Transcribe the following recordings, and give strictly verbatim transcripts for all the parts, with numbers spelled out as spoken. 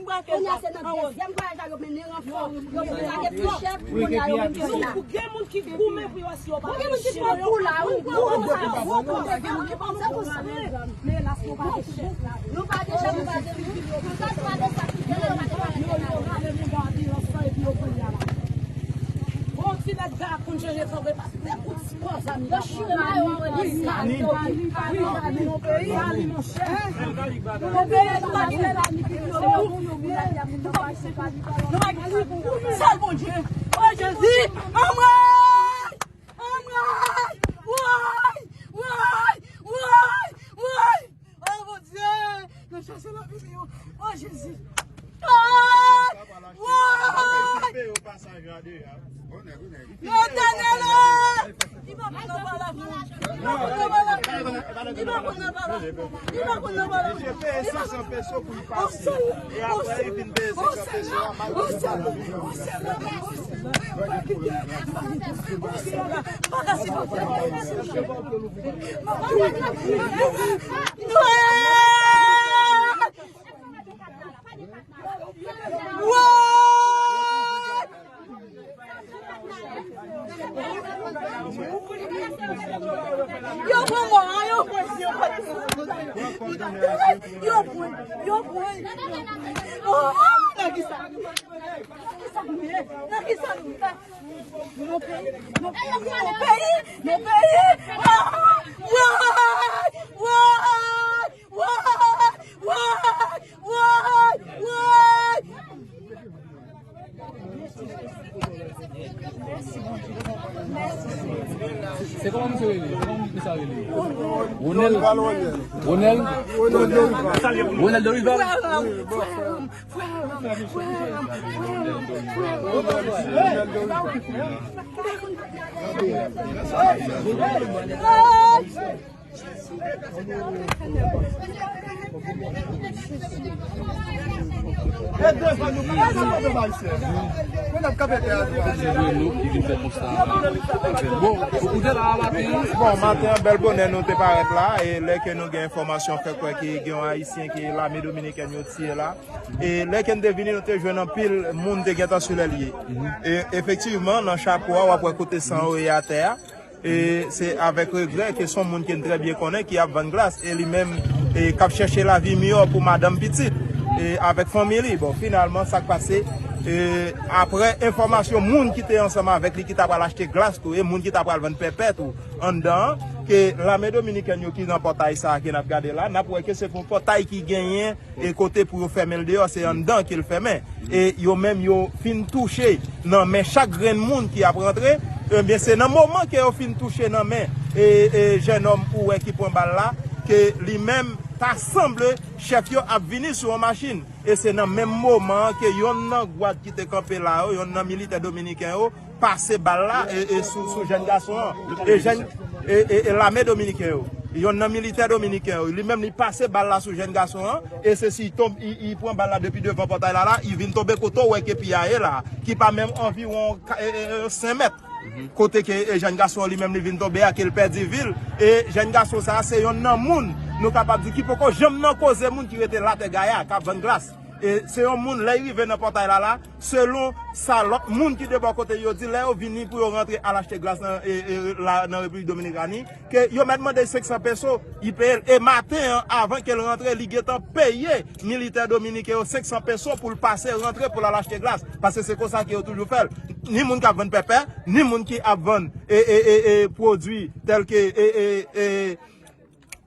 fin brake l. Kounye a se nan dezyèm vwayaj la yo mennen ranfò. Yo fin brake ti chèf, kounye a yo vin kenbe la. Gen moun ki goumen pou yo si yo pa gen moun ki pran kou la, wi. Gwo koze, gwo koze, gen moun ki pran kou la. Men elas, nou pa gen chèf la. Nou pa gen chèf, nou pa gen lidè. Sa se pa de sa ki fè yo pa gen lidè la. Yo, yo rale moun nan anbilansman epi yo pran la. Bon, ti nèg ga konn chanje kanpe pa. Yo chire mayo an mwen nan sal yo. Wi, wi, wi, wi, monchè. Nan peyi nou pa gen lè la ni pi yo. Nou pa gen sèl Bondye. O Jezi, anmwey! Anmwey! Woy! Woy! Woy! Woy! O Bondye! Nan chache lavi nou yo. O Jezi! Woy! Woy! Letènèl! Li pa konn nan pale avè w. Li pa konn nan pale avè w. Li pa konn nan pale avè w. Li pa konn nan pale avè w. Misye peye senk san peso pou li pase. E apre, li vin peye senk san peso a, malgre li pa nan. Yo pran mò a, yo pran, yo pran. Yo pran, yo pran. Oh, nan ki sa? Nan ki sa nou ye? Nan ki sa nou ye? Nan peyi, nan peyi, nan peyi, nan peyi. Ah! Woy! Woy! Woy! Woy! Woy! Woy! Se kòman misye rele? Se kòman misye sa rele? Ronel? Ronel? Ronel Dorival. Ronel Dorival? Se jwenn nou ki vin fè konsta a. Bon, ou te la a maten an? Bon, maten an, bèl bonè, nou te parèt la, e lè ke nou gen enfòmasyon fè kwè ke gen yon Ayisyen ke lame dominikèn yo tiye la. E lè ke n te vini, nou te jwenn anpil moun te gentan sou lè l ye. E efektivman, nan chapo a, w ap wè kote san yo ye atè a. E se avèk regrè ke se yon moun ke n trè byen konnen ki ap vann glas, e li menm, e k ap chèche lavi miyò pou madanm, pitit, e avèk fanmi li. Bon, finalman, sa k pase, e apre enfòmasyon moun ki te ansanm avèk li ki ta pral achte glas tou, e moun ki ta pral vann pèpè tou anndan an, ke lame dominikèn yo ki nan pòtay sa a ke n ap gade la, n ap wè ke se yon pòtay ki genyen e kote pou yo fèmen l deyò, se anndan ke l fèmen. E yo menm yo fin touche nan men chak grenn moun ki ap rantre. Ebyen, se nan moman ke yo fin touche nan men e, e jennonm ou wè ki pran bal la, ke li menm ta sanble chèf yo ap vini sou yon machin. E se nan menm moman an ke yonn nan gwad ki te kanpe la yo, yonn nan militè dominiken yo, pase bal la e, e sou, sou jèn gason an. E jèn, e, e, e lame dominiken yo. Yonn nan militè dominiken yo. Li menm li pase bal la sou jèn gason an. E se si li tonbe, li, li pran bal la depi devan pòtay la la, li vin tonbe kote w wè ke piya ye la. Ki pa menm anviwon ka-, e, e, e, senk mèt. Kote ke, e, jèn gason an li menm li vin tonbe a, ke l pèdi vi l. E jèn gason sa a se yonn nan moun, nou kapab di, ki poko janm nan koze moun ki rete latè Gaya, k ap vann glas. E se yon moun, lè l rive nan pòtay la la, selon sa lòt moun ki de bò kote yo di, lè yo vini pou yo rantre al achte glas nan, e, e, la, nan Repiblik Dominikani, ke yo mèt mande senk san peso, li peye l. E maten an, avan ke l rantre, li gentan peye militè dominiken yo senk san peso pou l pase rantre pou l al achte glas. Paske se konsa ke yo toujou fè l. Ni moun k ap vann pèpè, ni moun ki ap vann, e, e, e, e, pwodui tèlke, e, e, e,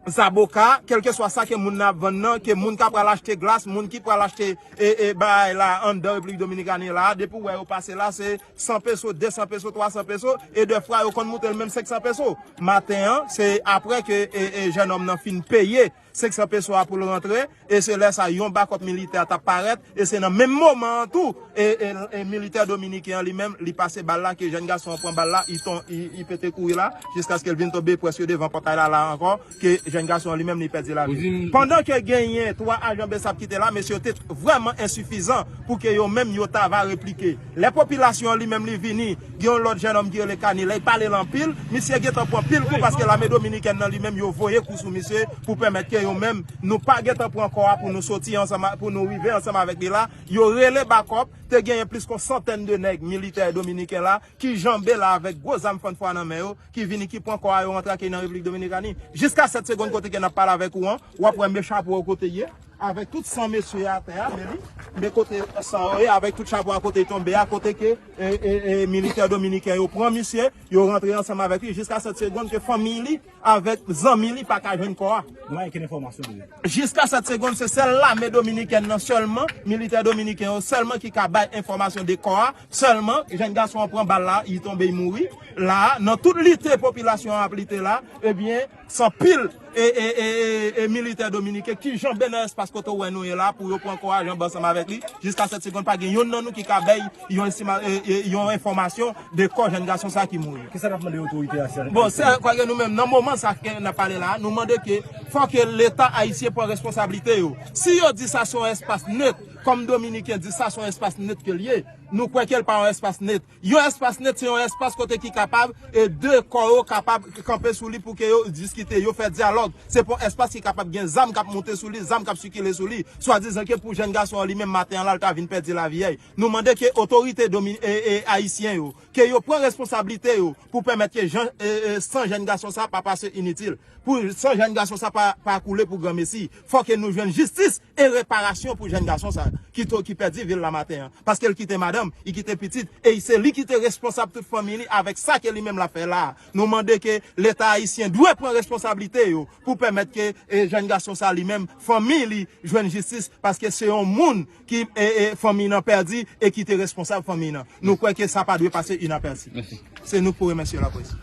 zaboka, kèlkeswa sa ke moun nan ap vann nan, ke moun k ap pral achte glas, moun ki pral achte, e, e, bagay la anndan Repiblik Dominikani la, depi w wè yo pase la, se san peso, de san peso, twa san peso, e dèfwa yo konn moute l menm senk san peso. Maten an, se apre ke, e, e, jennonm nan fin peye senk san peso a pou l rantre, e se lè sa yon bakòp militè t ap parèt, e se nan menm moman an tou, e, e, e militè dominiken an li menm, li pase bal la, ke jèn gason an pran bal la, li ton-, li, li pete kouri la, jiskaske l vin tonbe prèske devan pòtay la la ankò, ke jèn gason an li menm li pèdi lavi l. Pandan ke genyen twa ajan BSAP ki te la, mesye yo te vrèman ensifizan pou ke yo menm yo ta va replike. Lè popilasyon an li menm li vini, gen yon lòt jennonm ki rele Kani, lè l pale l anpil, misye gentan pran pil kou paske lame dominikèn nan li menm yo voye kou sou misye pou pèmèt ke yo menm nou pa gentan pran kò a pou nou soti ansanm a, pou nou rive ansanm avèk li la. Yo rele bakòp, te genyen plis ke yon santèn de nèg militè dominiken la ki janbe la avèk gwo zam fannfwa nan men yo, ki vini, ki pran kò a yo rantre ak li nan Repiblik Dominikani. Jiska sèt segonn kote ke n ap pale avèk ou an, w ap wè men chapo yo kote l ye, avèk tout san mesye atè a, men li, men kote san yo ye, avèk tout chapo a kote l tonbe a, kote ke, e, e, e, militè dominiken yo pran misye, yo rantre ansanm avèk li, jiska sèt segonn ke fanmi li avèk zanmi li pa ka jwenn kò a. Nou pa gen okenn enfòmasyon de li. Jiska sèt segonn, se sèl lame dominikèn nan sèlman, militè dominiken yo sèlman ki ka bay enfòmasyon de kò a, sèlman, jèn gason an pran bal la, li tonbe, li mouri. La, nan tout lite popilasyon an ap lite la, ebyen, se anpil e, e, e, e, e militè dominiken ki janbe nan espas kote w wè nou ye la pou yo pran kò a, janbe ansanm avèk li. Jiska sèt segonn, pa gen yonn nan nou ki ka bay yon estima-, e, e, yon enfòmasyon de kò jèn gason sa ki mouri. Kisa n ap mande otorite ayisyen? Bon, se, kwake nou menm, nan moman sa ke n ap pale la, nou mande ke fò ke Leta ayisyen pran responsablite yo. Si yo di sa se yon espas net, kòm Dominiken di sa se yon espas net ke l ye, nou kwè ke l pa yon espas net. Yon espas net, se yon espas kote ki kapab, e de kò yo kapab kanpe sou li pou ke yo diskite, yo fè dyalòg. Se pa yon espas ki kapab gen zam k ap monte sou li, zam k ap sikile sou li. Swadizan ke pou jèn gason an li menm maten an la, l ta vin pèdi lavi a. Nou mande ke otorite domi-, e, e, ayisyen yo, ke yo pran responsablite yo pou pèmèt ke jan, e, e, san jèn gason sa pa pase initil. Pou san jèn gason sa pa, pa koule pou granmesi. Fò ke nou jwenn jistis e reparasyon pou jèn gason sa ki to-, ki pèdi vi l la maten an. Paske l kite madanm, li kite pitit, e se li ki te responsab tout fanmi li avèk sa ke li menm l ap fè la. Nou mande ke Leta ayisyen dwe pran responsablite yo pou pèmèt ke, e, jèn gason sa li menm, fanmi li jwenn jistis, paske se yon moun ki, e, e, fanmi nan pèdi e ki te responsab fanmi nan. Nou kwè ke sa pa dwe pase inapèsi. Mèsi. Se nou k pou remèsye laprès.